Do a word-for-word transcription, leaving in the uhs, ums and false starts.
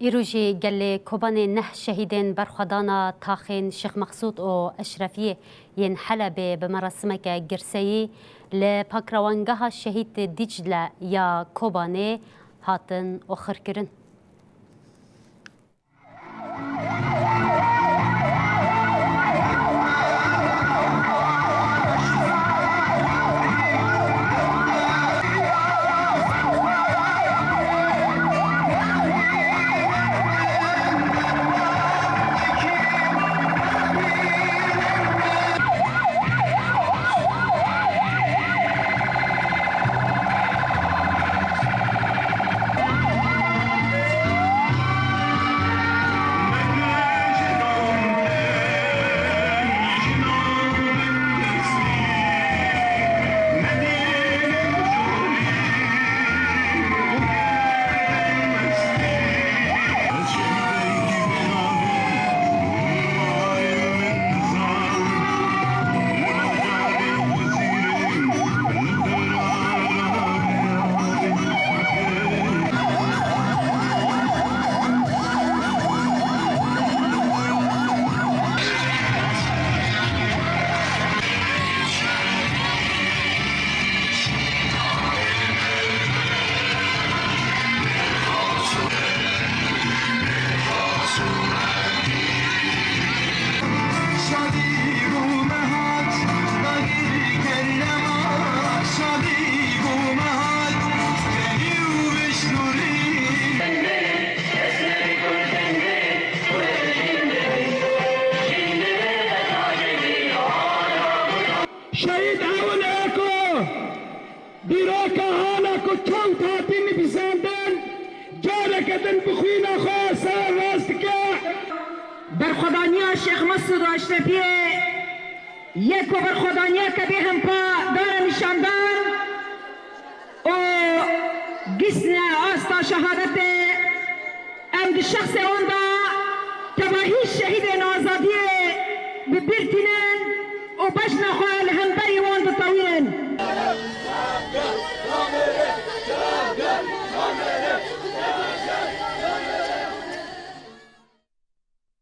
Îro jî gelê Kobanê neh şehîdên berxwedana taxên Şêx Mexsûd û Eşrefiyê yên Helebê bi merasimeke girseyî li Pakrewangeha Şehîd Dîcle ya Kobanê hatin oxirkirin. Şehîd Ewil Eko, dîroka hala ku çaw hatî nivîsandin, careke din bi xwîna xwe sererast dike. Berxwedaniya Şêx Mesûd û Eşrefiyê yek ku berxwedaniyeke bêhempa dane nîşandan û gihîştine asta şehadetê. Em di şexsê wan de tevahî şehîdên azadiyê bi bîr tînin û bejna xwe li hemberî wan didin.